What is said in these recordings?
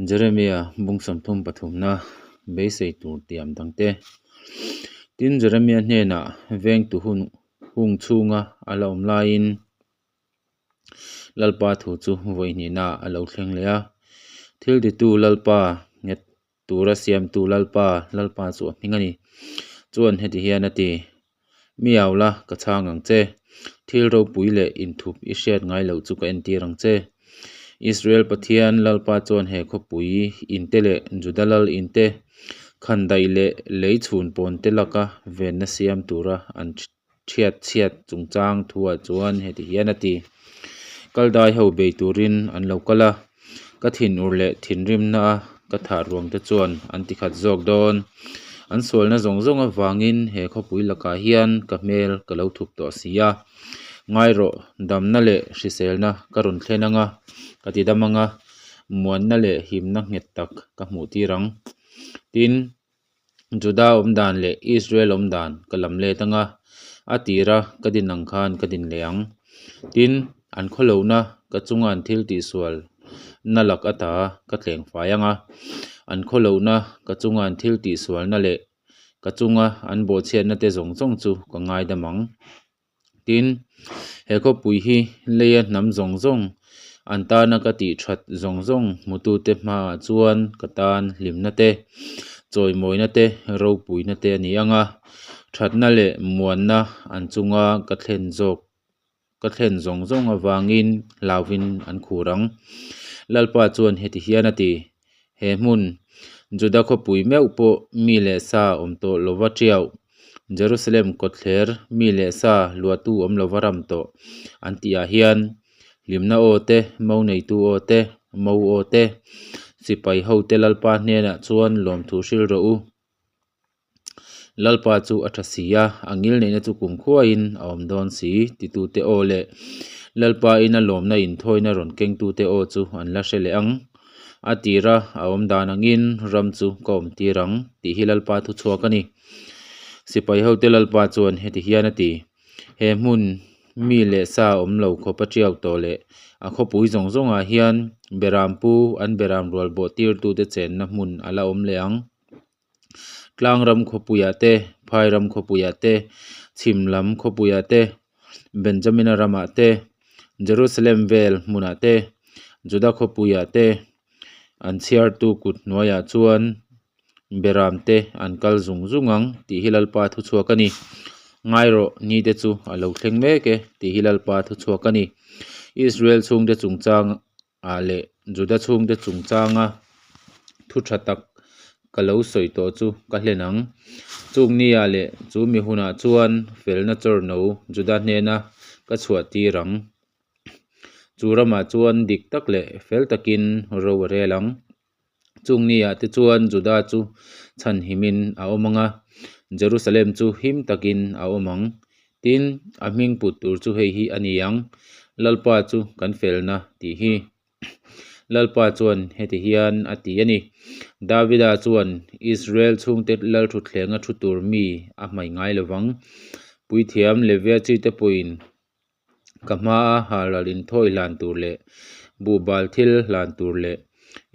Jeremia bung 33 na beisei tur tiam dangte. Tin, Jeremia hnenah vengtu hun hung chhunga a la awm laiin Lalpa thu chu vawi hnihna a lo thleng leh a. Thil titu Lalpa nghet tura siamtu Lalpa, Lalpa chu a hming a ni. Chuan heti hian a ti, Mi au la, ka chhang ang che. Thil ropui leh inthup i hriat ngai loh chu ka entir ang che. Israel Pathian Lalpa chuan he khawpui inte leh Juda lal inte khandaih leh lei chhun pawnte laka venna siam tura an Thiat chhiat chungchang thuah chuan heti hian a ti, Kaldai ho bei turin an lo kal a, ka thinur leh thinrimna a ka thah ruang te chuan an ti khat zawk dawn. An sualna zawng zawng avangin he khawpui lakah hian ka hmel ka lo thup tawh si a. Ngai rawh, damna leh hriselna ka rawn thlen ang a, ka ti dam ang a, muanna leh himna nghet tak ka hmuh tir ang. Tin. Juda awm dan leh Israel awm dan ka lam let ang a, a tira ka din ang khan ka din leh ang. Tin, an khawlohna ka chunga an thil tihsual na lak ata ka tleng fai ang a, an khawlohna ka chunga an thil tihsualna leh ka chunga an bawhchhiatna te zawng zawng chu ka ngaidam ang. Tin, he khawpui hi leia hnam zawng zawng, an tana ka tih that zawng zawng hmutute hmaah chuan ka tan hlimna te, chawimawina te, ropuina te a ni ang a, thatna leh muanna an chunga ka thlen zawk ka thlen zawng zawng avangin hlauvin an khur ang. Lalpa chuan heti hian a ti, He hmun, Juda khawpui meuh pawh mi leh sa awm tawh lova tiau, Jerusalem kawtthler mi leh sa luahtu awm lova ram tawh an tihah hian hlimna aw te, mo neitu aw te, mo aw te, sipai hote Lalpa hnenah chuan lawmthu hril rawh u. Lalpa chu a tha si a, a ngil neihna chu kumkhuain a awm dawn si titute aw leh Lalpa ina lawmna inthawina rawn kengtute aw chu an la hre leh ang. A tira a awm dan angin ram chu ka awm tir ang tih hi Lalpa thu chhuak a ni. Sipai hote Lalpa chuan heti hian a ti, He hmun mi leh sa awm lo khawp a tiau tawh leh a khawpui zawng zawngah hian beram pu an beram rual bawh tirtute chenna hmun a la awm leh ang. Tlang ram khawpuiah te, phai ram khawpuiah te, chhim lam khawpuiah te, Benjamina ramah te, Jerusalem vel hmunah te, Juda khawpuiah te, an chhiartu kut hnuaiah chuan beram te an kal zung zung ang tih hi Lalpa thuchhuak a ni. Ngai rawh, ni te chu a lo thleng mek e tih hi Lalpa thuchhuak a ni. Israel chhungte chungchang ah leh Juda chhungte chungchanga thu tha tak ka lo sawi tawh chu ka hlen ang. Chung ni ah leh chu mi hunah chuan felna chawrno Juda hnena ka chhuah tir ang. Chu ramah chuan dik tak leh fel takin ro a rel ang. Chung ni ah te chuan Juda chu chhanhimin a awm ang a, Jerusalem chu him takin a awm ang. Tin, a hming put tur chu hei hi a ni ang, Lalpa chu kan felna tih hi. Lalpa chuan heti hian a ti a ni, Davida chuan Israel chhungte lalthuthlenga thu tur mi a hmai ngai lo vang. Puithiam Levia chite pawhin Ka hmaa halral inthawi hlan tur leh buhbal thil hlan tur leh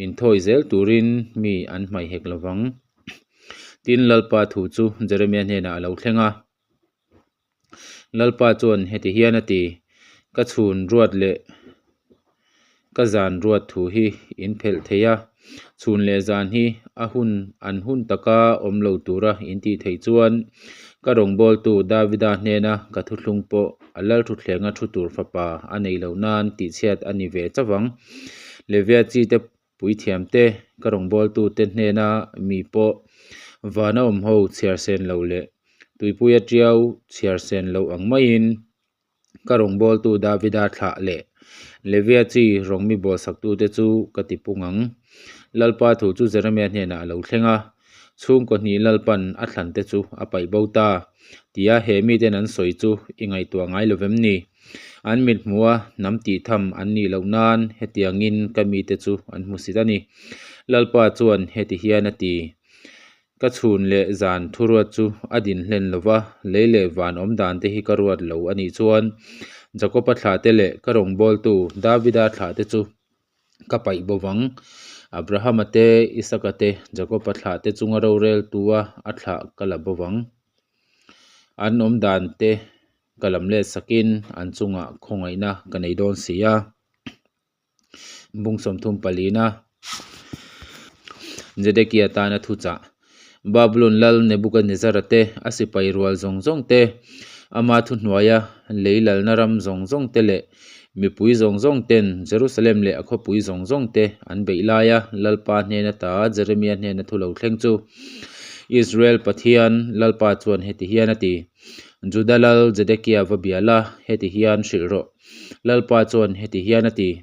inthawi zel turin mi an hmaih hek lo vang. Tin, Lalpa thu chu Jeremia hnenah a lo thleng a. Lalpa chuan heti hian a ti, Ka chhun ruat leh Ka zan ruat thu hi in phelh thei a, chhun leh zan hi a hun an hun taka awm lo tura in tih theih chuan ka rawngbawltu Davida hnena ka thuthlung pawh a lalthuthlenga thu tur fapa a nei loh nan tihchhiat a ni ve chauh ang. Levia chite puithiam te, ka rawngbawltute hnena mi pawh vana awm ho chhiar sen lo leh tuipuia tiau chhiar sen loh ang maiin Ka rawngbawltu Davida thlah leh Levia chi rawngmi bawlsaktute chu ka ti pung ang. Lalpa thu chu Jeremia hnenah a lo thleng a, Chhungkaw hnih Lalpan a thlante chu a paih bo ta, tia he miten an sawi chu i ngaihtuah ngai lo vem ni? An mit hmuha hnam tih tham an nih loh nan hetiangin ka mite chu an hmusit a ni. Lalpa chuan heti hian a ti, Ka chhun leh zan thuruat chu a din hlen lo va, lei leh van awm dan te hi ka ruat lo a nih chuan Jakoba thlah te leh ka rawngbawltu Davida thlah te chu ka paih bo vang. Abrahama te, Isaka te, Jakoba thlah te chunga roreltua a thlah ka la bo vang. An awm dan te ka lam let sakin an chungah khawngaihna ka nei dawn si a. Bung 30 palina Zedekia tana thuchah Babulon lal Nebukadnezara te, a sipai rual zawng zawng te, ama thuhnuaia lei lalna ram zawng zawng te leh mipui zawng zawng ten Jerusalem leh a khawpui zawng zawng te an beih laia Lalpa hnena ta Jeremia hnena thu lo thleng chu Israel Pathian Lalpa chuan heti hian a ti, Juda lal Zedekia va bia la, heti hian hrilh rawh. Lalpa chuan heti hian a ti,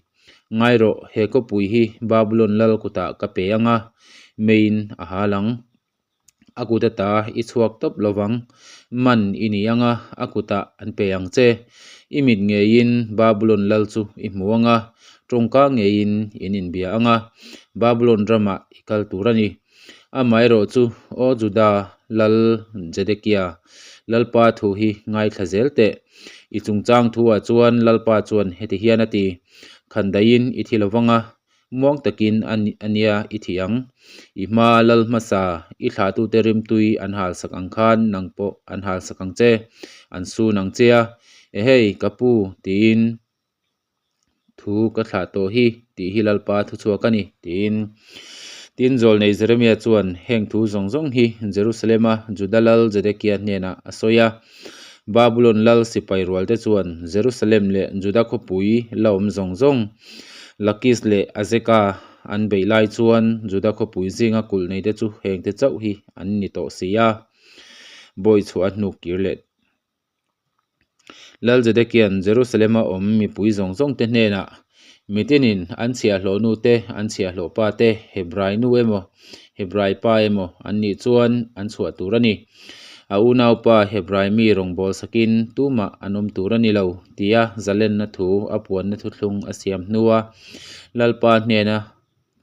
Ngai rawh, he khawpui hi Babulon lal kutah ka pe ang a, meiin a hal ang. A kut ata i chhuak tawp lo vang, man i ni ang a, a kutah an pe ang che. I mit ngeiin Babulon lal chu i hmu ang a, tawngka ngeiin in inbia ang a, Babulon ramah i kal tur a ni. Amaherawh chu, Aw Juda lal Zedekia, Lalpa thu hi ngaithla zel teh. I chungchang thuah chuan Lalpa chuan heti hian a ti, Khandaiin i thi lovang a, muang takin a nia i thi ang. I hma lal hmasa, i thlahtute rimtui an halsak ang khan nang pawh an halsak ang che, an sun ang che a. Ehei, ka pu, tiin. Thu ka thlah tawh hi tih hi Lalpa thu chhuak a ni, tiin. Tin, Zawlnei Jeremia chuan heng thu zawng zawng hi Jerusalema Juda lal Zedekia hnenah a sawi a. Babulon lal sipai rualte chuan Jerusalem leh Juda khawpui la awm zawng zawng, Lakis leh Azeka an beih lai chuan Juda khawpui zinga kulh neite chu hengte chauh hi an ni tawh si a. Bawi chhuah a hnuk kir leh. Lal Zedekia'n Jerusalem-a awm mipui zawng zawngte hnenah, Mitinin an chhiahhlawh nu te, an chhiahhlawh pa te, Hebrai nu emaw, Hebrai pa emaw an nih chuan an chhuah tur a ni. A unaupa Hebrai mi rawngbâwl sakin tumah an awm tur a ni lo, tia zalenna thu a puanna thuthlung a siam hnua Lalpa hnena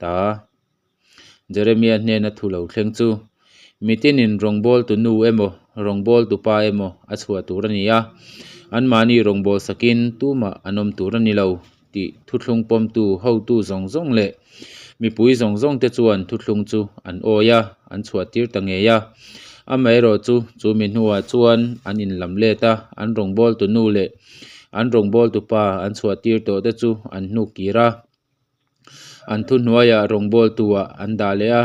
ta. Jeremia hnena thu lo thleng chu, Mitinin rawngbawltu nu emaw, rawngbawltu pa emaw a chhuah tur a ni a, anmahni rawngbâwl sakin tumah an awm tur a ni lo tih thuthlung pawmtu hotu zawng zawng leh mipui zawng zawngte chuan thuthlung chu an awi a, an chhuahtir ta ngei a. Amaherawhchu, chu mi hnuah chuan an inlam let a, an rawngbawltu nu leh an rawngbawltu pa an chhuahtir tawhte chu an hnuk kir a. An thuhnuaiah rawngbawltuah an dah leh a,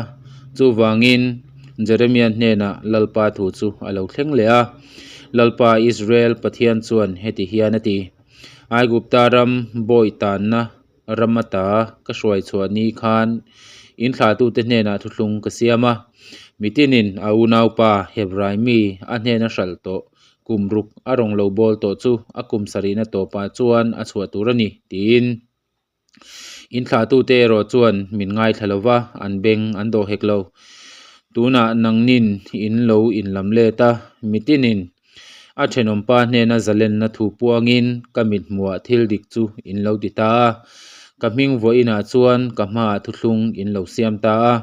chuvangin Jeremia hnenah Lalpa thu chu a lo thleng leh a. Lalpa Israel Pathian chuan heti hian a ti, Aigupta ram bawi tanna ram ata ka hruai chhuah ni khan in thlahtute hnenah thuthlung ka siam a, mitinin a unaupa Hebrai mi a hnena hralh tawh kum ruk a rawn lo bawl tawh chu a kum sarihna tawpah chuan a chhuah tur a ni, tiin. In thlahtute erawh chuan min ngaithla lo va, an beng an dawh hek lo. Tunah nangnin in lo inlam let a, mitinin a thenawmpa hnena zalenna thu puangin ka mithmuah thil dik chu in lo ti ta a, ka hming vawiinah chuan ka hmaah thuthlung in lo siam ta a.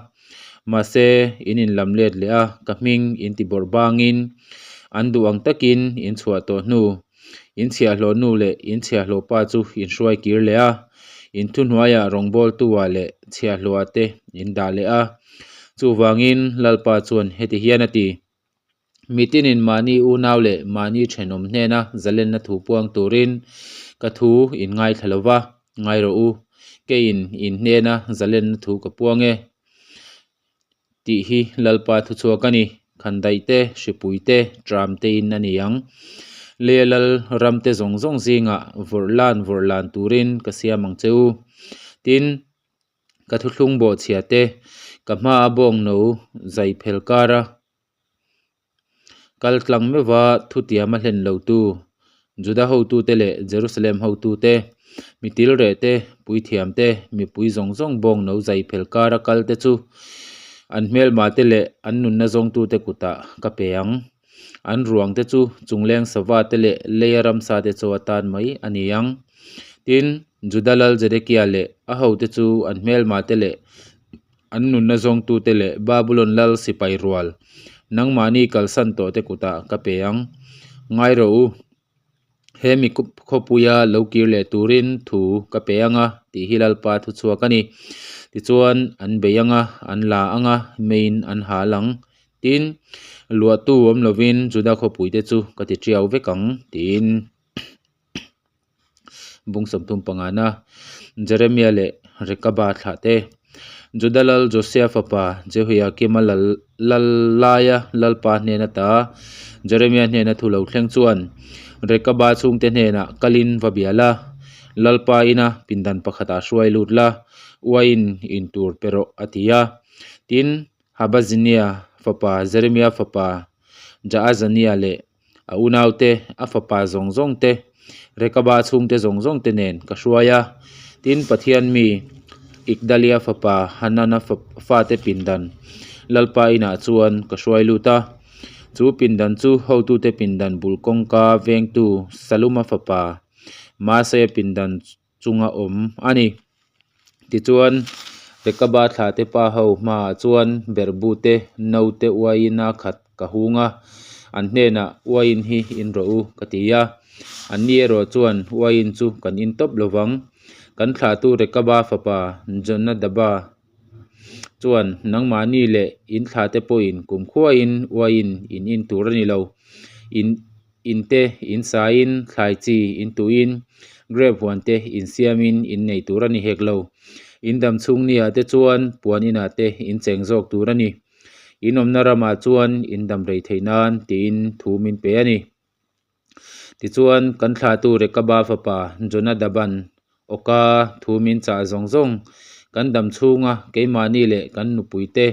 Mahse, in inlam let leh a, ka hming in ti bawrh bangin an duh ang takin in chhuah tawh hnu. In chhiahhlawh nu leh in chhiahhlawh pa chu in hruai kir leh a, in thuhnuaiah rawngbawltu-ah leh chhiahhlawhah te in dah leh a. Chuvangin Lalpa chuan heti hian a ti, Mitinin mahni unau leh mahni thenawm hnena zalenna thu puang turin ka thu in ngaithla lo va, ngai rawh u, keiin in hnena zalenna thu ka puang e. Tih hi Lalpa thuchhuak a ni. Khandaih te, hripui te, tram te in a ni ang. Lei lal ram te zawng zawng zingah vawrh lan vawrh lan turin ka siam ang che u. Tin, ka thuthlung bawhchhia te, ka hmaa bawng no zai phel kara Kal tlang meuha thutiam a hlen lotu Juda hotute leh Jerusalem hotute, mi tilreh te, puithiam te, mipui zawng zawng bawng no zai phel kara kal te chu an hmelma te leh an nunna zawngtute kutah ka pe ang. An ruang te chu chungleng sava te leh leia ramsa te chaw atan mai a ni ang. Tin, Juda lal Zedekia leh a hote chu an hmelma te leh An nunna zawngtute leh Babulon lal sipai rual, nangmahni kalsan tawhte kutah ka pe ang. Ngai rawh u, he mi khawpuia lo kir leh turin thu ka pe ang a, tih hi Lalpa thuchhuak a ni. Tichuan, an bei ang a, an la ang a, meiin an hal ang. Tin, luahtu awm lovin Juda khawpuite chu ka ti tiau vek ang, tiin bung 35 na Jeremia leh Rekaba thlah te, Juda lal Josia fapa Jehoiakima lal lal laia Lalpa hnen ata Jeremia hnena thu lo thleng chuan Rekaba chhungte hnenah kalin va bia la, Lalpa ina pindan pakhatah hruai lut la, uaiin in tur pe rawh a ti a. Tin, Habazinia fapa Jeremia fapa Jaazania leh a unaute, a fapa zawng zawng te, Rekaba chhungte zawng zawng te nen ka hruai a. Tin, Pathian mi Igdalia fapa Hanana fate pindan Lalpa inah chuan ka hruai lut a. Chu pindan chu hotute pindan bul kawngka vengtu Saluma fapa Maaseia pindan chunga awm a ni. Tichuan, Rekaba thlahte pa ho hmaah chuan berhbu te, no te uaiin a khat ka hung a, an hnenah uaiin hi in rawh u ka ti a. Anni erawh chuan uaiin chu kan in tawp lo vang. Kan thlahtu Rekaba fapa Jonadaba chuan nangmahni leh in thlahte pawhin kumkhuain uaiin in in tur a ni lo. In In te in sain, thlai chi in tuin, grape huan te in siamin in nei tur a ni hek lo. In dam chhung niah te chuan puan inah te in cheng zawk tur a ni. In awmna ramah chuan in dam rei theih nan tiin thu min pe a ni. Tichuan, kan thlahtu Rekaba fapa Jonadaban Awka thu min chah zawng zawng kan dam chhunga keimahni leh kan nupui te,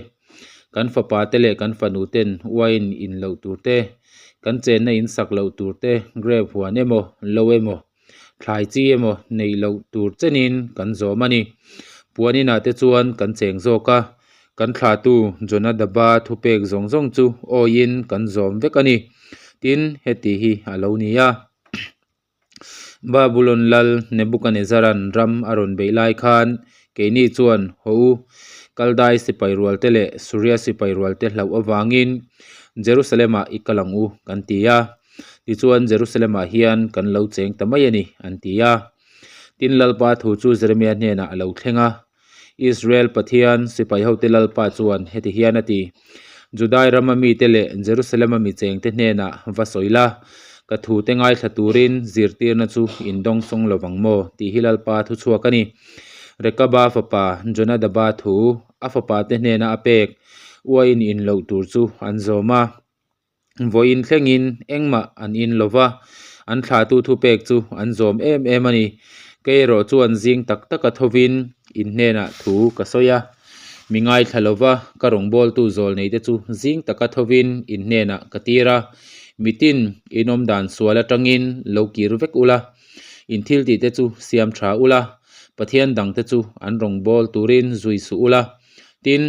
kan fapa te leh kan fanu ten wine in loh tur te, kan chenna in sak loh tur te, grape huan emaw, lo emaw, thlai chi emaw neih loh tur chenin kan zawm a ni. Puan inah te chuan kan cheng zawk a, kan thlahtu Jonadaba thupek zawng zawng chu awiin kan zawm vek a ni. Tin, heti hi a lo ni a. Babulon lal Nebukanezaran ram a rawn beih lai khan keini chuan haw u, Kaldai sipai rualte leh Suria sipai rualte hlauh avangin Jerusalem-ah i kal ang u, kan ti a. Tichuan Jerusalem-ah hian kan lo cheng ta mai a ni, an ti a. Tin, Lalpa thu chu Jeremia hnenah a lo thleng a. Israel Pathian sipaihote Lalpa chuan heti hian a ti, Judai rama mite leh Jerusalem-a mi chengte hnenah va sawi la, ka thute ngaithla turin zirtirna chu in dawngsawng lo vang maw? tih hi Lalpa thu chhuak a ni. Rekaba fapa Jonadaba thu a fapate hnena a pek uaiin in loh tur chu an zawm a. Vawiin thlengin engmah an in lo va, an thlahtu thupek chu an zawm em em a ni. Kei erawh chuan zing tak taka thovin in hnenah thu ka sawi a, mi ngaithla lo va, ka rawngbawltu zawl neite chu zing taka thovin in hnenah ka tir a, mitin in awmdan sual atangin lo kir vek ula, in thil tihte chu siam tha ula, Pathian dangte chu an rawngbâwl turin zui suh ula. Tin.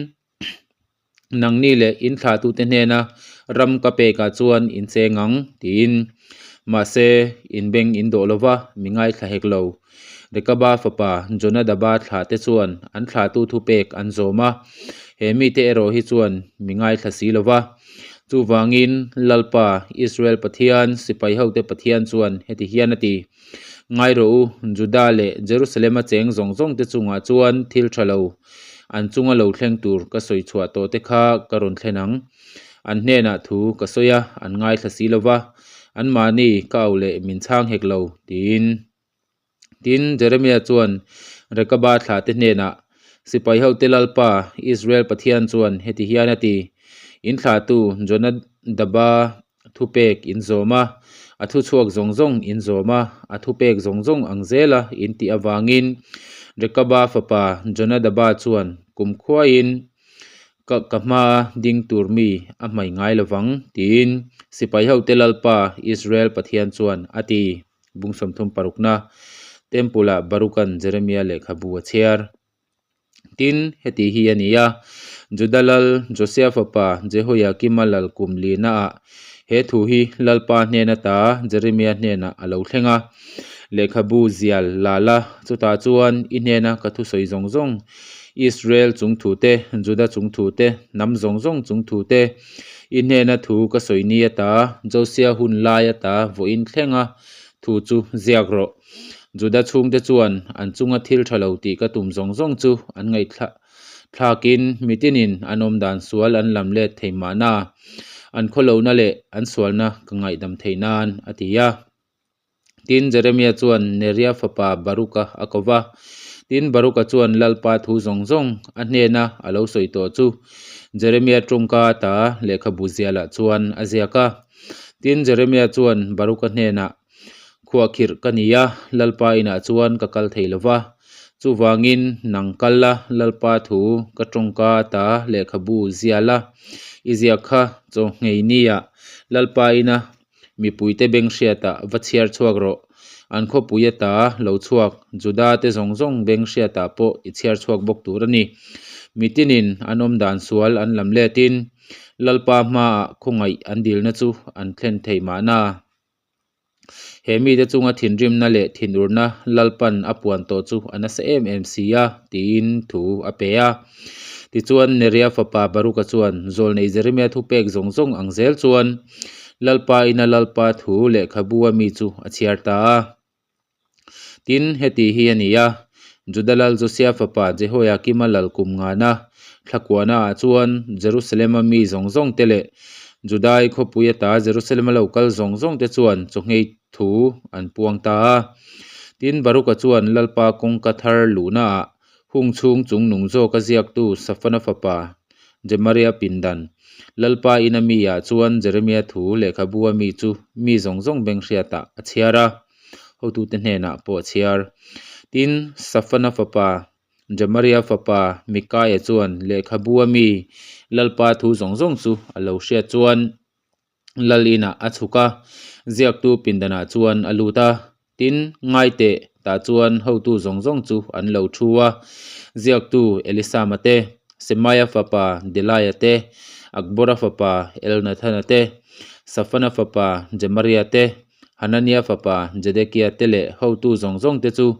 Nangni leh in thlahtute hnena ram ka pekah chuan in cheng ang, tiin. Mahse, in beng in dawh lo va, mi ngaithla hek lo. Rekaba fapa Jonadaba thlahte chuan an thlahtu thupek an zawm a, he mite erawh hi chuan mi ngaithla si lo va. Chuvangin, Lalpa, Israel Pathian, sipaihote Pathian chuan heti hian a ti, Ngai rawh u, Juda leh Jerusalem-a cheng zawng zawngte chungah chuan thil tha lo, an chunga lo thleng tur ka sawi chhuah tawh te kha ka rawn thlen ang. An hnenah thu ka sawi a, an ngaithla si lo va, anmahni ka au leh min chhang hek lo, tiin. Tin, Jeremia chuan Rekaba thlahte hnenah, Sipai hote Lalpa, Israel Pathian chuan heti hian a ti, In thlahtu Jonadaba thupek in zawm a, a thuchhuak zawng zawng in zawm a, a thupek zawng zawng ang zela in tih avangin Rekaba fapa Jonadaba chuan kumkhuaiin ka ka hma ding tur mi a hmai ngai lo vang tiin sipai hote Lalpa Israel Pathian chuan a ti. Bung 36na Temple-ah Barukan Jeremia lehkhabu a chhiar. Tin, heti hi a ni a, Juda lal Josia fapa Jehoiakima lal kum linaah he thu hi Lalpa hnen ata Jeremia hnenah a lo thleng a, Lehkhabu zial la la, chutah chuan i hnena ka thusawi zawng zawng, Israel chung thu te, Juda chung thu te, hnam zawng zawng chung thu te, i hnena thu ka sawi ni ata Josia hun lai ata vawiin thlenga thu chu ziak rawh. Juda chhungte chuan an chunga thil tha lo tih ka tum zawng zawng chu an ngaihthlak-thlakin mitinin an awmdan sual an lam let thei mahna, an khawlohna leh an sualna ka ngaihdam theih nan, a ti a. Tin, Jeremia chuan Neria fapa Baruka a ko va. Tin, Baruka chuan Lalpa thu zawng zawng a hnena a lo sawi tawh chu Jeremia tawngka ata lehkhabu zialah chuan a ziak a. Tin, Jeremia chuan Baruka hnenah, Khuahkhirh ka ni a, Lalpa inah chuan ka kal thei lo va. Chuvangin, nang kal la, Lalpa thu ka tawngka ata lehkhabu ziala i ziak kha chaw nghei nia Lalpa ina Mipuite beng hriatah va chhiar chhuak rawh. An khawpui ata lo chhuak Juda te zawng zawng beng hriatah pawh i chhiar chhuak bawk tur a ni. Mitinin an awm dan sual an lam letin Lalpa hmaah khawngaih an dilna chu an thlen thei mahna. He mite chunga thinrimna leh thinurna Lalpan a puan tawh chu a nasa em em si a, tiin thu a pe a. Tichuan, Neria fapa Baruka chuan zawlnei Jeremia thupek zawng zawng ang zel chuan Lalpa ina Lalpa thu lehkhabu a mi chu a chhiar ta a. Tin, heti hi a ni a, Juda lal Josia fapa Jehoiakima lal kum ngana thlakuana ah chuan Jerusalema mi zawng zawng te leh Judai khawpui ata Jerusalema lo kal zawng zawng te chuan chawngei thu an puang ta a. Tin, Baruka chuan Lalpa kawngka thar luhna ah Hung chhung chung nung zawka ziaktu Safana fapa Gemaria pindan, Lalpa ina mi ah chuan Jeremia thu lehkhabu a mi chu mi zawng zawng beng hriatah a chhiar a, hotute hnenah pawh a chhiar. Tin, Safana fapa Gemaria fapa Mikaia chuan lehkhabu a mi Lalpa thu zawng zawng chu a lo hriat chuan, Lal inah a chhuk a, ziaktu pindanah chuan a lut a. Tin, ngaiteh tah chuan hotu zawng zawng chu an lo thu a, ziaktu Elisama te, Semaia fapa Delaia te, Akbora fapa Elnathana te, Safana fapa Gemaria te, Hanania fapa Jedekia te leh hotu zawng zawng te chu.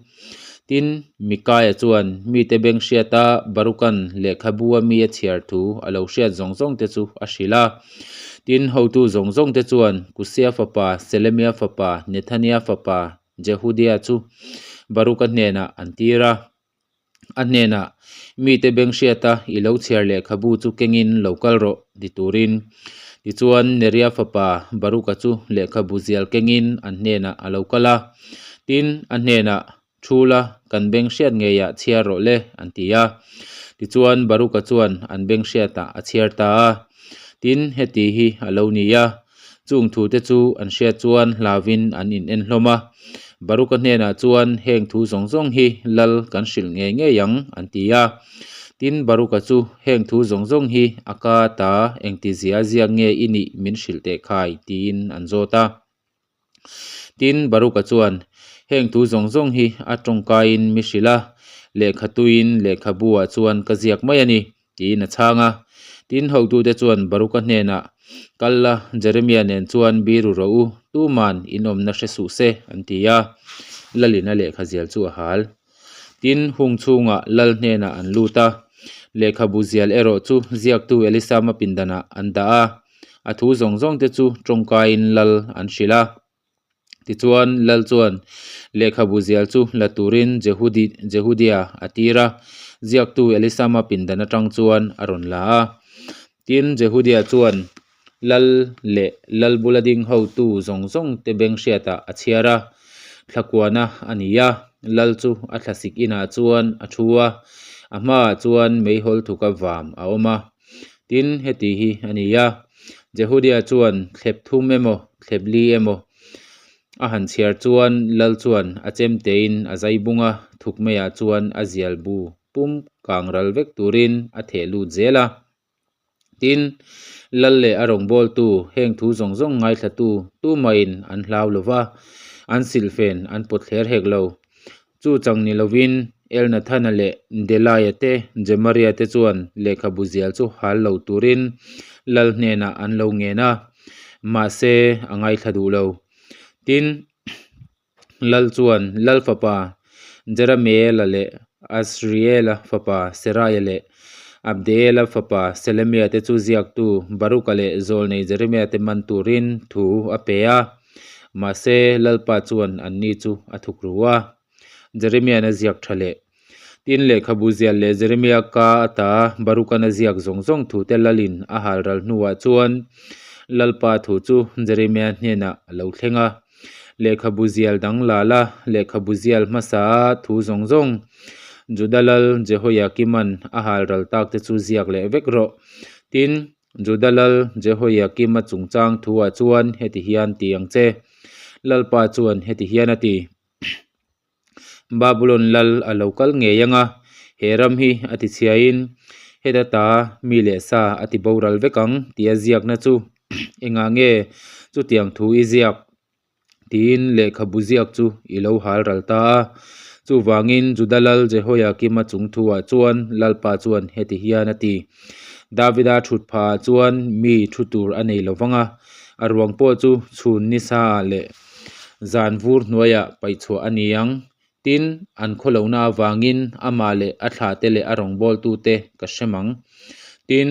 Tin, Mikaia chuan mite beng hriata Barukan lehkhabu a mi a chhiar thu a lo hriat zawng zawng te chu a hrilh a. Tin, hotu zawng zawng te chuan Kusia fapa Selemia fapa Nethania fapa Jehudia chu Baruka hnenah an tir a. A hnenah, Mite beng hriata i lo chhiar lehkhabu chu kengin lo kal rawh, ti turin. Tichuan, Neria fapa Baruka chu lehkhabu zial kengin an hnenah a lo kal a. Tin, a hnenah, Thu la, kan beng hriat ngeiah chhiar rawh le, an ti a. Tichuan, Baruka chuan an beng hriatah a chhiar ta a. Tin, heti hi a lo ni a. Chung thute chu an hriat chuan hlauvin an in en hlawm a. Baruka hnenah chuan heng thu zawng zawng hi lal kan hrilh ngei ngei ang an ti a. Tin, Baruka chu heng thu zawng zawng hi a ka ta engti zia ziak nge i nih min hrilh teh khai tiin an zawt a. Tin, Baruka chuan heng thu zawng zawng hi a tawngkaiin mi hrilh a, lehkha tuiin lehkhabu-ah chuan ka ziak mai a ni. Tiin a chhang a. Tin, hotute chuan Baruka hnenah, Kal la, Jeremia nen chuan biru rawh u, tuman inawmna hre suh se, an ti a. Lalin a lehkha zial chu a hal. Tin, hung chhungah lal hnenah an lut a. Lehkhabu zial erawh chu ziaktu Elisama pindanah an dah a. A thu zawng zawngte chu tawngkaiin lal an hrilh a. Tichuan, Lal chuan lehkhabu zial chu la turin Jehudi, Jehudia a tir a, ziaktu Elisama pindan atang chuan a rawn la a. Tin, Jehudia chuan Lal leh Lal bula ding hotu zawng zawng te beng hriatah a chhiar a, thlakuana a ni a, Lal chu a thlasik inah chuan a thu a, a hmaah chuan meihawl thuka vam a awm a. Tin, heti hi a ni a, Jehudia chuan thlep thum emaw, thlep li emaw a han chhiar chuan Lal chuan a chem tein a zai bung a, thuk maiah chuan a zial bu pum kang ral vek turin a theh lut zel a. Tin, Lal leh a rawngbawltu heng thu zawng zawng ngaithlatu tumahin an hlau lo va, an silhfen an pawt thler hek lo. Chu chang ni lovin Elnathana leh Delaia te, Gemaria te chuan lehkhabu zial chu hal lo turin lal hnenah an lo ngen a, mahse a ngaithla duh lo. Tin, lal chuan lal fapa Jerameela leh Asriela fapa Seraia leh Abdeela fapa Selemia te chu ziaktu Baruka leh zawlnei Jeremia te man turin thu a pe a. Mahse, Lalpa chuan anni chu a thukru a. Jeremia'n a ziak tha leh. Tin, lehkhabu zial leh Jeremia ka ata Baruka'n a ziak zawng zawng thute lalin a hal ral hnuah chuan Lalpa thu chu Jeremia hnenah a lo thleng a. Lehkhabu zial dang la la, lehkhabu zial hmasa a thu zawng zawng Juda lal Jehoiakima'n a hal ral tak te chu ziak leh vek rawh. Tin, Juda lal Jehoiakima chungchang thuah chuan heti hian ti ang che, Lalpa chuan heti hian a ti. Babulon lal a lo kal ngei ang a, he ram hi a ti chhiain heta ta mi leh sa a ti boral vek ang tia ziakna chu engah nge chutiang thu i ziak tiin lehkhabu ziak chu i lo hal ral ta a. Chuvangin Juda lal Jehoiakima chung thuah chuan Lalpa chuan heti hian a ti, Davida thut phahah chuan mi thu tur a nei lo vang a, a ruang pawh chu chhun ni saah leh Zan vur hnuaiah paihchhuah a ni ang. Tin, an khawlohna avangin amah leh a thlahte leh a rawngbawltute ka hrem ang. Tin,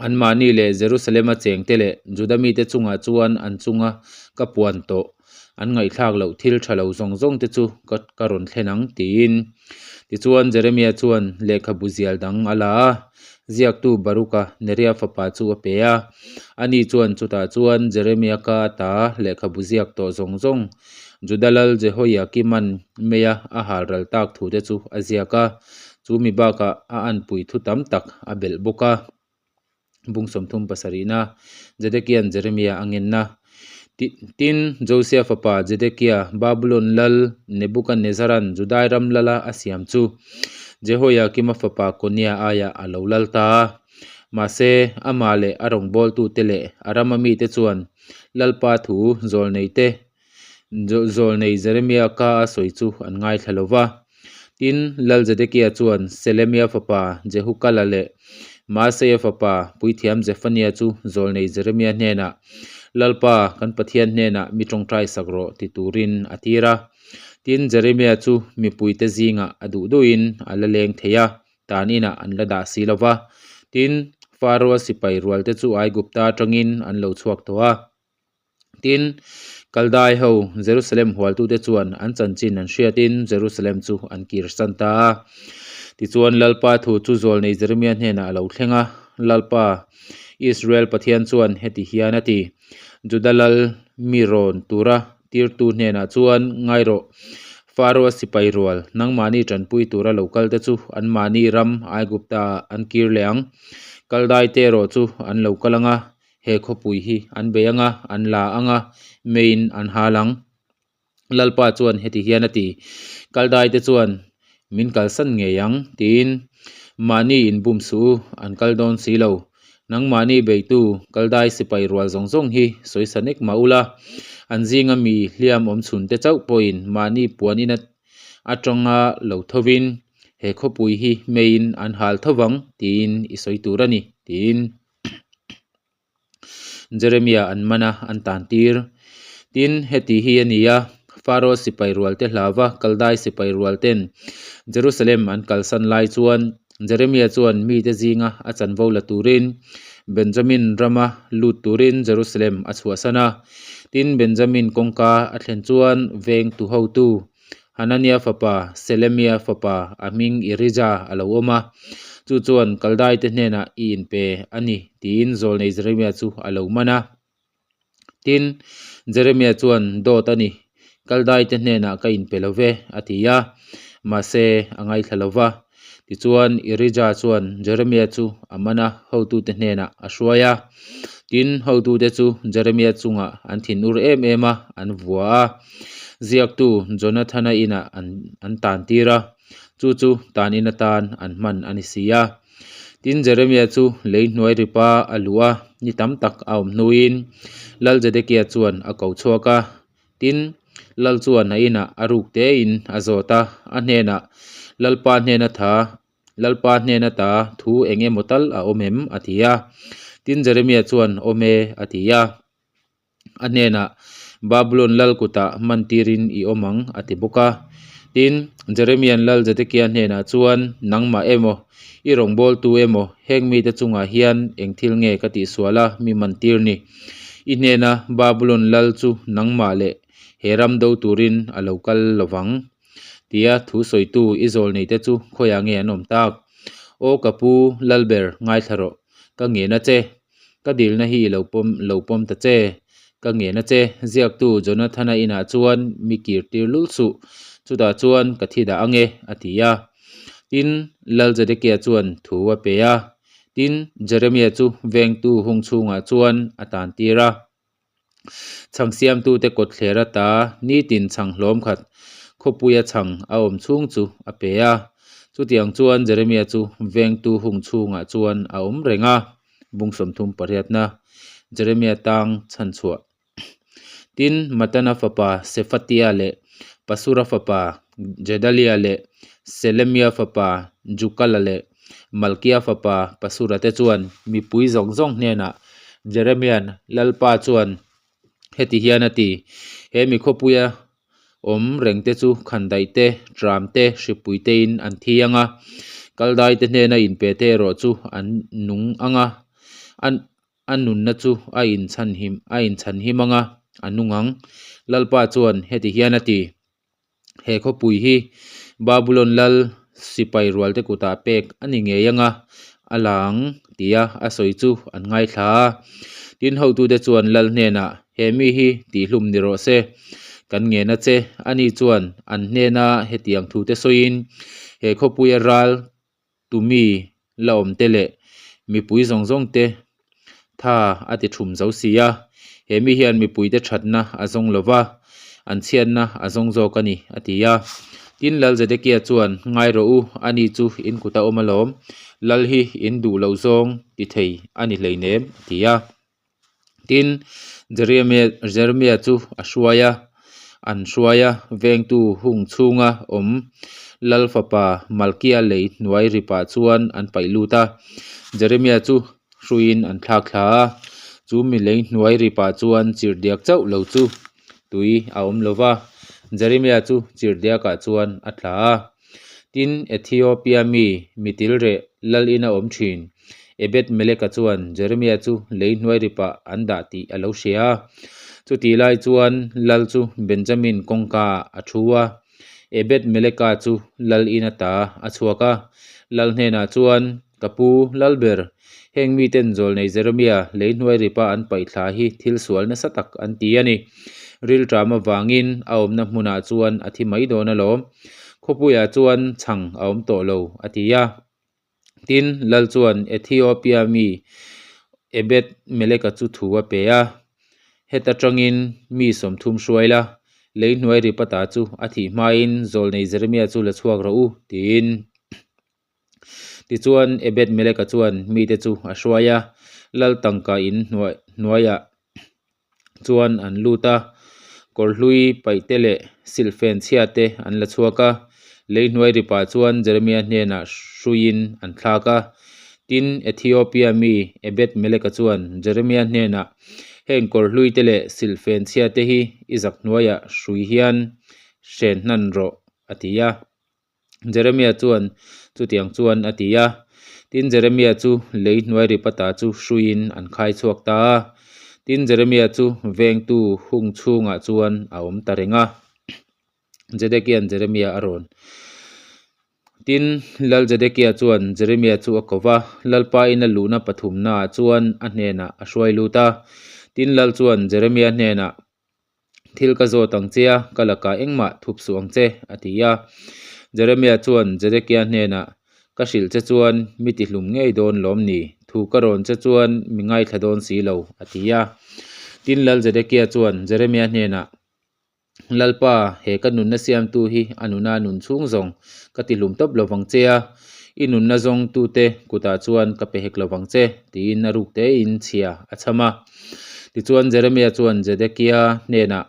anmahni leh Jerusalema chengte leh Juda mite chungah chuan an chunga ka puan tawh an ngaihthlak loh thil tha lo zawng zawngte chu ka ka rawn thlen ang, tiin. Tichuan, Jeremia chuan lehkhabu zial dang a la a. Ziaktu Baruka, Neria fapa chu a pe a. Ani chuan chutah chuan Jeremia ka ata lehkhabu ziak tawh zawng zawng Juda lal Jehoiakima'n meia a hal ral tak thute chu a ziak a, chu mi bakah a anpui thu tam tak a belh bawk a. Bung 37na, Zedekia'n Jeremia a ngenna. Tin, Josia fapa Zedekia, Babulon lal Nebukadnezzara'n Judai ram lala a siam chu Jehoiakima fapa Konia aiah a lo lal ta a. Mahse, amah leh a rawngbawltute leh a rama mite chuan Lalpa thu zawlneite Zawlnei Jeremia ka a sawi chu an ngaithla lo va. Tin, Lal Zedekia chuan Selemia fapa Jehukala leh Maaseia fapa puithiam Zephania chu Zawlnei Jeremia hnenah, Lalpa, kan Pathian hnenah mi tawngtai sak rawh ti turin a tir a. Tin, Jeremia chu mipuite zingah a duh duhin a la leng thei a, tan inah an la dah si lo va. Tin, Faroa sipai rualte chu Aigupta atangin an lo chhuak tawh a. Tin, Kaldai ho Jerusalem hualtute chuan an chanchin an hriatin Jerusalem chu an kirsan ta a. Tichuan, Lalpa thu chu zawlnei Jeremia hnenah a lo thleng a, Lalpa, Israel Pathian chuan heti hian a ti, Juda lal mi rawn tura tirtu hnenah chuan ngai rawh, Faroa sipai rual, nangmahni tanpui tura lo kalte chu anmahni ram Aigupta-ah an kir leh ang. Kaldaite erawh chu an lo kal ang a, He khawpui hi an bei ang a, an la ang a, meiin an hal ang. Lalpa chuan heti hian a ti, Kaldaite chuan min kalsan ngei ang, tiin mahni inbum suh u, an kal dawn si lo. Nangmahni beitu Kaldai sipai rual zawng zawng hi sawisa nek mah ula, an zinga mi hliam awm chhunte chauh pawhin mahni puan ina atanga lo thovin he khawpui hi meiin an hal tho vang, tiin i sawi tur a ni, tiin. Jeremia an man a, an tan tir. Tin, heti hi a ni a, Faro sipai rualte hlauva Kaldai sipai rualten Jerusalem an kalsan lai chuan Jeremia chuan mite zinga a chanvo la turin Benjamin rama lut turin Jerusalem a chhuahsan a. Tin, Benjamin kawngka a thlen chuan vengtu hotu Hanania fapa Selemia fapa a hming Irija a lo awm a, chu chuan Kaldaite hnenah i inpe a ni tiin zawlnei Jeremia chu a lo man a. Tin, Jeremia chuan, Dawt a ni, Kaldaite hnenah ka inpe lo ve, a ti a, mahse a ngaithla lo va. Tichuan, Irija chuan Jeremia chu a man a, hotute hnenah a hruai a. Tin, hotute chu Jeremia chungah an thinur em em a, an vua a. Ziaktu Jonathana inah an an tantir a, chu chu tan in atan an hman a ni si a. Tin, Jeremia chu lei hnuai ripa a luh a, ni tam tak a awm hnuin Lal Zedekia chuan a ko chhuak a. Tin, Lal chuan a inah a ruk tein a zawt a, a hnenah, Lalpa hnena tha, Lalpa hnena ta thu eng emaw tal a awm em? a ti a. Tin, Jeremia chuan, Awm e, a ti a. A hnenah, Babulon lal kutah man tirin i awm ang, a ti bawk a. Tin, Jeremia'n Lal Zedekia hnenah chuan, Nangmah emaw, i rawngbawltu emaw, heng mite chungah hian eng thil nge ka tihsual a mi man tir ni? I hnena Babulon lal chu nangmah leh he ram do turin a lo kal lo vang. Tia thu sawitu i zawlneite chu khawiah nge an awm tak? Aw ka pu Lalber, ngaithla rawh. Ka ngen a che. Ka dilna hi i lo pawm lo pawm ta che. Ka ngen a che. Ziaktu Jonathana inah chuan mi kir tir lul suh. Chutah chuan ka thi dah ange, a ti a. Tin, Lal Zedekia chuan thu a pe a. Tin, Jeremia chu vengtu hung chhungah chuan a tan tir a. Chhang siamtute kawtthler ata nitin chhang hlawm khat khawpuia chhang a awm chhung chu a pe a. Chutiang chuan Jeremia chu vengtu hung chhungah chuan a awm reng a. Bung 38na Jeremia tang chhanchhuah Tin, Matana fapa Sefatia leh Pasura fapa Gedalia leh Selemia fapa Jukala leh Malkia fapa Pasura te chuan mipui zawng zawng hnenah Jeremia'n Lalpa chuan heti hian a ti, He mi khawpuia awm rengte chu khandaih te, tram te, hripui tein an thi ang a, kaldaite hnena inpe te erawh chu an nung ang a, a nunna chu a inchhanhim a inchhanhim ang a, a nung ang. Lalpa chuan heti hian a ti, He khawpui hi Babulon lal sipai rualte kutah pek a ni ngei ang a, a la ang tia a sawi chu an ngaithla a. Tin, hotute chuan lal hnenah, He mi hi tihhlum ni rawh se, kan ngen a che. Ani chuan an hnena hetiang thute sawiin, He khawpuia ral tumi la awm te leh mipui zawng zawng te tha a ti thum zo si a, he mi hian mipuite thatna a zawng lo va, an chhiatna a zawng zawk a ni, a ti a. Tin, Lal Zedekia chuan, Ngai rawh u, ani chu in kut a awm alawm, Lal hi in duh loh zawng ti thei a ni hleinem, a ti a. Tin, Jeremia chu a hruai a, an hruai a, vengtu hung chhunga awm Lal fapa Malkia lei hnuai ripah chuan an paih lut a. Jeremia chu hruiin an thlak thla a, chu mi lei hnuai ripah chuan chirhdiak chauh lo chu tui a awm lo va, Jeremia chu chirhdiakah chuan a tla a. Tin, Ethiopia mi, mi tilreh lal ina awm thin, Ebed-Meleka chuan Jeremia chu lei hnuai ripah an dah tih a lo hria a. Chutih lai chuan lal chu Benjamin kawngkaah a thu a. Ebed-Meleka chu lal in ata a chhuak a. Lal hnenah chuan, Ka pu, Lalber, heng miten zawlnei Jeremia lei hnuai ripa an paih thla hi thil sual nasa tak an ti a ni. Rilṭam avangin a awmna hmunah chuan a thi mai dawn alawm. Khawpuiah chuan chhang a awm tawh lo, a ti a. Tin, Lal chuan Ethiopia mi Ebed-Meleka chu thu a pe a, Heta tangin mi 30 hruai la, lei hnuai ripata chu a thih hmain zawlnei Jeremia chu la chhuak rawh u, tiin. Tichuan, Ebed-Meleka chuan mite chu a hruai a, lal tangka in hnuaiah chuan an lut a, kawr hlui paih te leh silhfen chhia te an la chhuak a, lei hnuai ripah chuan Jeremia hnenah hruiin an thlak a. Tin, Ethiopia mi Ebed-Meleka chuan Jeremia hnenah, Heng kawr hlui te leh silhfen chhia te hi i zak hnuaiah hrui hian hren hnan rawh, a ti a. Jeremia chuan chutiang chuan a ti a. Tin, Jeremia chu lei hnuai ripata chu hruiin an khai chhuak ta a. Tin, Jeremia chu vengtu hung chhungah chuan a awm ta reng a. Zedekia'n Jeremia a rawn. Tin, Lal Zedekia chuan Jeremia chu a ko va, Lalpa ina luhna pathumnaah chuan a hnenah a hruai lut a. Tin, Lal chuan Jeremia hnenah, Thil ka zawt ang che a, ka lakah engmah thup suh ang che, a ti a. Jeremia chuan Zedekia hnenah, Ka hrilh che chuan mi tihlum ngei dawn lawm ni? Thu ka rawn che chuan mi ngaithla dawn si lo, a ti a. Tin, Lal Zedekia chuan Jeremia hnenah, Lalpa, he ka nunna siamtu hi a nuna nun chhung zawng ka tihlum tawp lo vang che a, i nunna zawngtute kutah chuan ka pe hek lo vang che, tiin a ruk tein chhia a chham a. Tichuan Jeremia chuan Zedekia hnenah,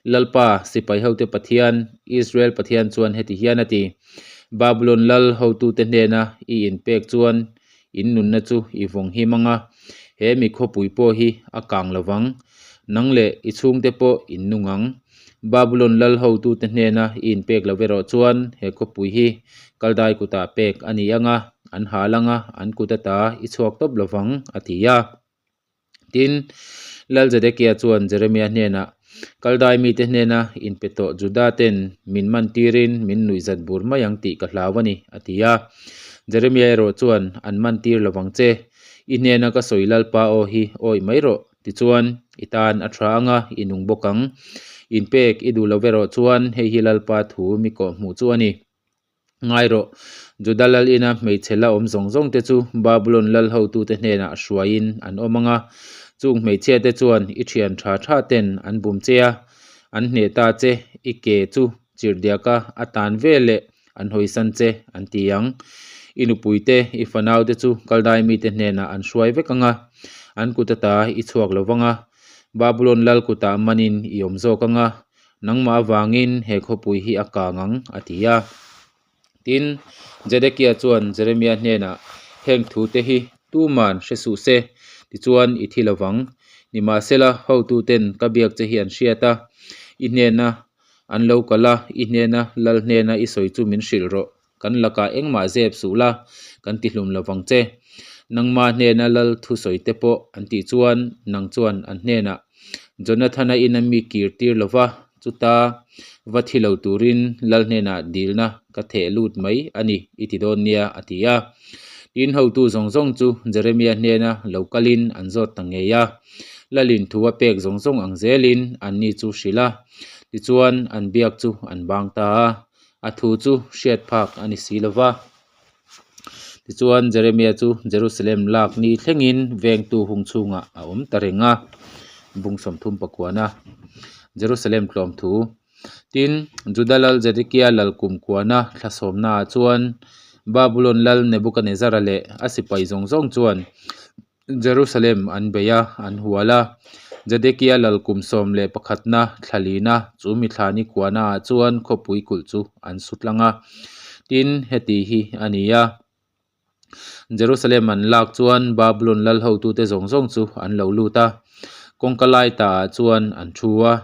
Lalpa, sipai hote Pathian, Israel Pathian chuan heti hian a ti, Babulon lal hotute hnena i inpek chuan in nunna chu i vawng him ang a, he mi khawpui pawh hi a kang lo vang, nang leh i chhungte pawh in nung ang. Babulon lal hotute hnena i inpek lo erawh chuan he khawpui hi Kaldai kutah pek a ni ang a, an hal ang a, an kut ata i chhuak tawp lo vang, a ti a. Tin, Lal Zedekia chuan Jeremia hnenah, Kaldai mite hnena inpe tawh Juda ten min mantirin min nuihzat bur mai ang tih ka hlau a ni, a ti a. Jeremia erawh chuan, An mantir lo vang che. I hnena ka sawi Lalpa aw hi awih mai rawh. Tichuan, i tan a tha anga i nung bawk ang. Inpek i duh lo erawh chuan hei hi Lalpa thu mi kawhhmuh chu a ni. Ngai rawh, Juda lal ina hmeichhe la awm zawng zawng te chu Babulon lal hotute hnenah hruaiin an awm ang a, chung hmeichhia te chuan i thian tha tha ten an bum che a, an hneh ta che, i ke chu chirhdiaka a tan ve leh an hawisan che an ti ang. I nupui te, i fanau te chu Kaldai mite hnenah an hruai vek ang a, an kut ata i chhuak lo vang a, Babulon lal kutah manin i awm zawk ang a, Nangmah avangin he khawpui hi a kang ang, a ti a. Tin, Zedekia chuan Jeremia hnenah, Heng thute hi tuman hre suh se, tichuan i thi lo vang. Nimahsela, hotuten ka biak che hi an hriat a, i hnena an lo kal a, i hnena lal hnena i sawi chu min hrilh rawh. Kan lakah engmah zep suh la, kan ti hlum lo vang che. Nangma hnena lal thusawi te pawh an tih chuan nang chuan an hnenah, Jonathana ina mi kir tir lo va, chuta va thi lo turin lal hnenah dilna ka theh lut mai a ni i ti dawn nia, a ti a. Tin, hotu zawng zawng chu Jeremia hnena lo kalin an zawt ta ngei a. Lalin thu a pek zawng zawng ang zelin anni chu hrilh a, tichuan an biak chu an bang ta a. A thu chu hriat phak a ni si lo va. Tichuan, Jeremia chu Jerusalem lak ni thlengin vengtu hung chhungah a awm ta reng a. Bung 30 pakuana Jerusalem tlawm thu. Tin, Juda lal Zedekia lal kum kuana thla sawmnaah chuan Babulon lal Nebukanezzara leh a sipai zawng zawng chuan Jerusalem an bei a, an hual a. Zedekia lal kum 11na thla lina chu mithla ni kuanaah chuan khawpui kulh chu an su tlang a. Tin, heti hi a ni a, Jerusalem an lak chuan Babulon lal hotute zawng zawng chu an lo lut a, kawngka lai taah chuan an thu a,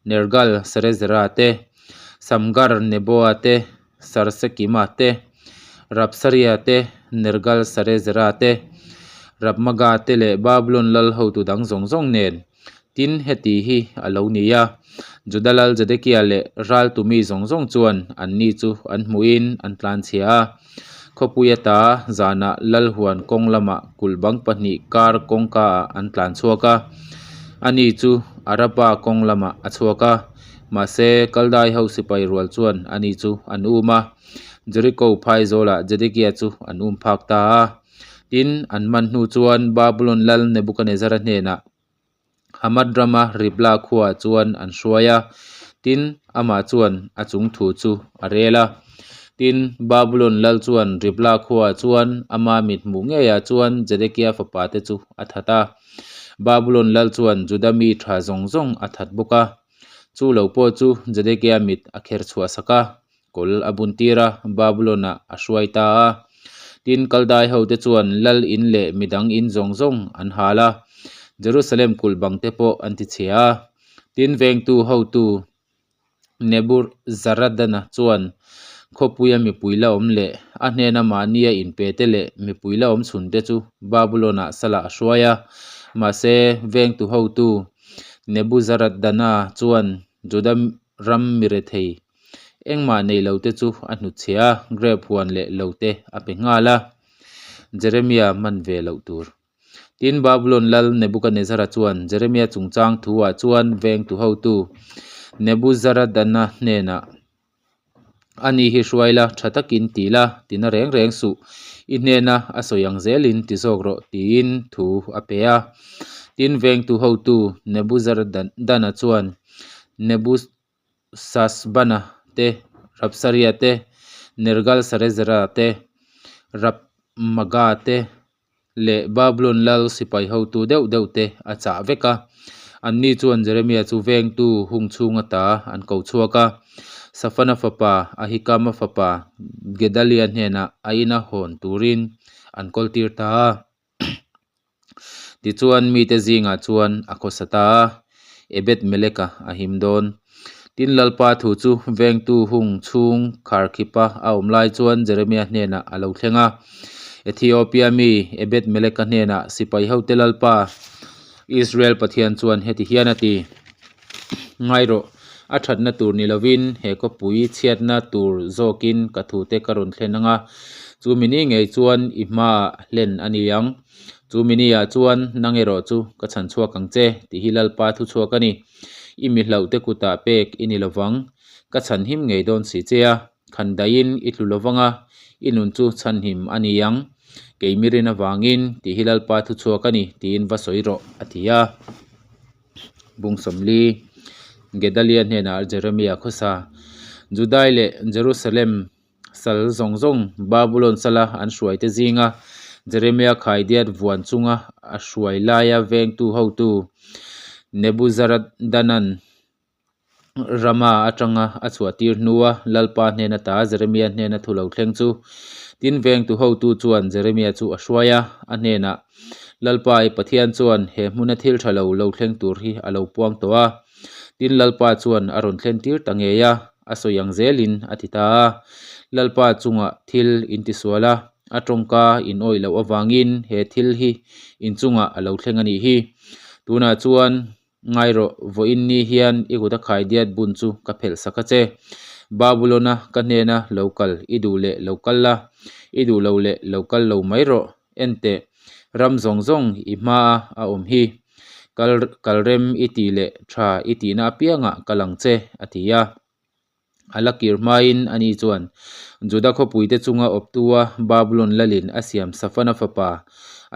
Nergal Sarezera te, Samgar Neboa te, Sarsekima te, Rabsaria te, Nergal-Sarezera te, Rabmaga te leh Babulon lal hotu dang zawng zawng nen. Tin, heti hi a lo ni a, Juda lal Zedekia leh raltu mi zawng zawng chuan anni chu an hmuhin an tlanchhia a. Khawpui ata zanah lal huan kawng lamah kulh bang pahnih kar kawngkaah an tlan chhuak a, ani chu Araba kawng lamah a chhuak a. Mahse, Kaldai ho sipai rual chuan ani chu an um a, Jeriko phaizawlah Zedekia chu an um phak ta a. Tin, an man hnu chuan Babulon lal Nebukanezzara hnenah, Hamad rama Ribla khuaah chuan an hruai a, tin, amah chuan a chung thu chu a rel a. Tin, Babulon lal chuan Ribla khuaah chuan ama mithmuh ngeiah chuan Zedekia fapate chu a that a. Babulon lal chuan Juda mi tha zawng zawng a that bawk a. Chu lo pawh chu Zedekia mit a kher chhuah sak a, kawl a bun tir a, Babulon-ah a hruai ta a. Tin, Kaldai hote chuan lal in leh midang in zawng zawng an hal a, Jerusalem kulh bang te pawh an ti chhia a. Tin, vengtu hotu Nebuzaradana chuan khawpuia mipui la awm leh a hnena mahnia inpe te leh mipui la awm chhun te chu Babulon-ah salah a hruai a. Mahse, vengtu hotu Nebuzaradana chuan Juda ram mirethei Engmah nei lo te chu a hnutchhe a, grape huan leh lo te a pe nghal a, Jeremia man ve loh tur. Tin, Babulon lal Nebukanezzara chuan Jeremia chungchang thuah chuan vengtu hotu Nebuzaradana hnenah, Ani hi hruai la, tha takin ti la, tina reng reng suh, i hnena a sawi ang zelin ti zawk rawh, tiin thu a pe a. Tin, vengtu hotu Nebuzaradana chuan Nebuz. Sasbana te, Rabsaria te, Nergal-Sarezera te, Rabmaga te leh Babulon lal sipai hotu deuh deuh te a chah vek a. Anni chuan Jeremia chu vengtu hung chhung ata an ko chhuak a. Safana fapa Ahikama fapa Gedalia hnenah a ina hawn turin an kawltir ta a. Tichuan mite zingah chuan a khawsa ta a, Ebed-Meleka a him dawn. Tin, Lalpa thu chu vengtu hung chhung kharkhipa a awm lai chuan Jeremia hnenah a lo thleng a. Ethiopia mi Ebed-Meleka hnenah sipai hote Lalpa, Israel Pathian chuan heti hian a ti. Ngai rawh, a thatna tur ni lovin he khawpui chhiatna tur zawkin ka thute ka rawn thlen ang a, chu mini ngei chuan i hmaah hlen a ni ang. Chu mini ah chuan nang erawh chu ka chhan chhuak ang che tih hi Lalpa thu chhuak a ni. I mi hlauhte kutah pek i ni lovang, ka chhan him ngei dawn si che a. Khan daihin i tlu lovang a, i nun chu chhanhim a ni ang. Kei mi rin avangin tih hi Lalpa thu chhuak a ni tiin va sawi rawh, a ti a. Bung 40, Gedalia hnenah Jeremia khawsa, Judai leh Jerusalem sal zawng zawng Babulon sala an hruaite zinga Jeremia khaidiat vuan chunga a hruai laia vengtu hotu Nebuzaradana'n Rama atanga a chhuahtir hnua Lalpa hnen ata Jeremia hnena thu lo thleng chu tin vengtu hotu chuan Jeremia chu a hruai a, a hnenah, Lalpa i Pathian chuan he hmuna thil tha lo lo thleng tur hi a lo puang tawh a. Tin Lalpa chuan a rawn thlen tir ta ngei a, a sawi ang zelin a ti ta a. Lalpa chungah thil in tisual a, a tawngka in awih loh avangin he thil hi in chungah a lo thleng a nih hi. Tunah chuan Ngai rawh, vawiin ni hian i kut a khaidiat bun chu ka phelh sak a che. Babulon-a ka hnena lo kal i duh leh lo kal la, i duh lo leh lo kal lo mai rawh. En teh, ram zawng zawng i hmaa a awm hi. Kal kalrem i tih leh tha i tihna apiangah ka lang che, a ti a. A la kir hmain ani chuan Juda khawpuite chunga awptua Babulon lalin a siam Safana fapa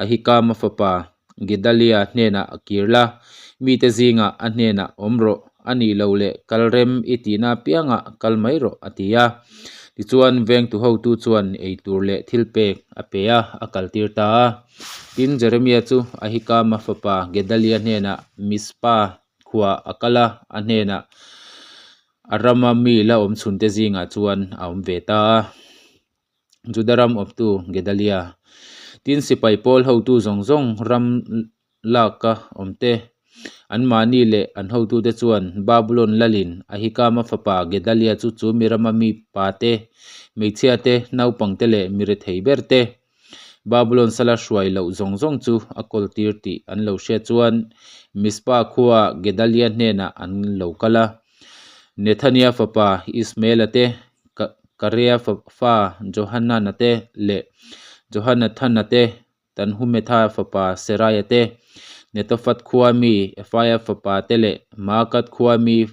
Ahikama fapa Gedalia hnenah a kir la, mite zingah a hnenah awm rawh, a nih loh leh kal rem i tihna apiangah kal mai rawh, a ti a. Tichuan vengtu hotu chuan ei tur leh thil pek a pe a, a kaltir ta a. Tin, Jeremia chu Ahikama fapa Gedalia hnenah Mizpa khuaah a kal a, a hnenah A rama mi la awm chhunte zingah chuan a awm ve ta a. Juda ram awptu Gedalia. Tin, sipai pawl hotu zawng zawng ram laka awmte, anmahni leh an hotute chuan Babulon lalin Ahikama fapa Gedalia chu chu mi rama mi pate, hmeichhiate, naupangte leh mi rethei berte Babulon sala hruai loh zawng zawng chu a kawltir tih an lo hriat chuan Mizpa khua Gedalia hnenah an lo kal a. Nethania fapa Ismaela te, Karea fa Johanana te leh Johanathana te, Tanhumetha fapa Seraia te, Netophat khua mi Ephaia fapa te leh Maakath khua mi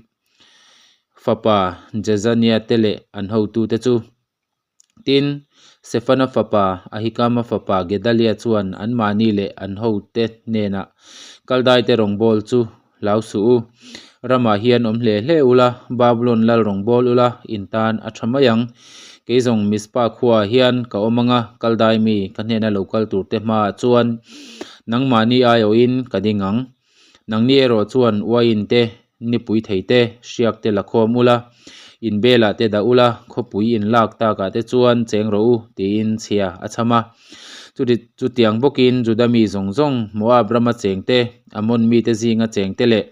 fapa Jezania te leh an hotute chu. Tin, Sefana fapa Ahikama fapa Gedalia chuan anmahni leh an hote hnenah, Kaldaite rawngbâwl chu hlau suh u. Ramah hian awm hle hle ula, Babulon lal rawngbâwl ula, in tân a ṭha mai ang. Kei zawng Mizpa khuaah hian ka awm ang a, Kaldai mi ka hnena lo kal turte hmaah chuan nangmahni aiawhin ka ding ang. Nangni erawh chuan uaiin te, nipui thei te, hriak te la khawm ula, in belah te dah ula, khawpui in lak takah te chuan cheng rawh u, tiin chhia a chham a. Chuti chutiang bawkin Juda mi zawng zawng, Moab rama cheng te, Ammon mite zinga cheng te leh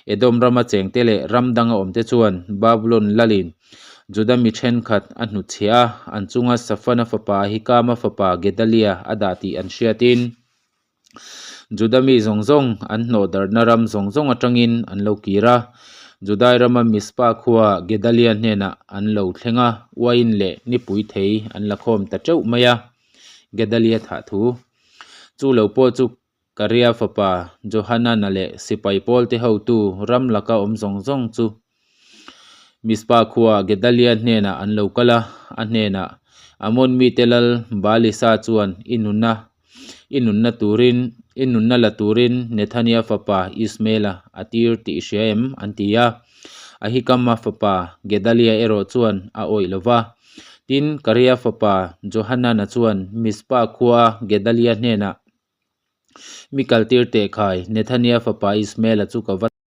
Edom rama cheng te leh ram danga awm te chuan Babulon lalin Juda mi thenkhat a hnutchhiah a, an chunga Safana fapa Ahikama fapa Gedalia a dah tih an hriatin, Juda mi zawng zawng an hnawh darhna ram zawng zawng atangin an lo kir a, Judai rama Mizpa khua Gedalia hnenah an lo thleng a, uain leh nipui thei an la khawm ta teuh mai a, Gedalia thah thu. Chu lo pawh chu Karea fapa Johanana leh sipai pawlte hotu ram laka awm zawng zawng chu Mizpa khua Gedalia hnenah an lo kal a, a hnenah, Amon mite lal Baalisa chuan i nuna I nunna turin, i nunna la turin Nethania fapa Ismaela a tir tih i hria em? an ti a. Ahikama fapa Gedalia erawh chuan a awih lo va. Tin, Karea fapa Johanana chuan Mizpa khua Gedalia hnenah, Mi kaltir teh khai, Nethania fapa Ismaela chu ka va.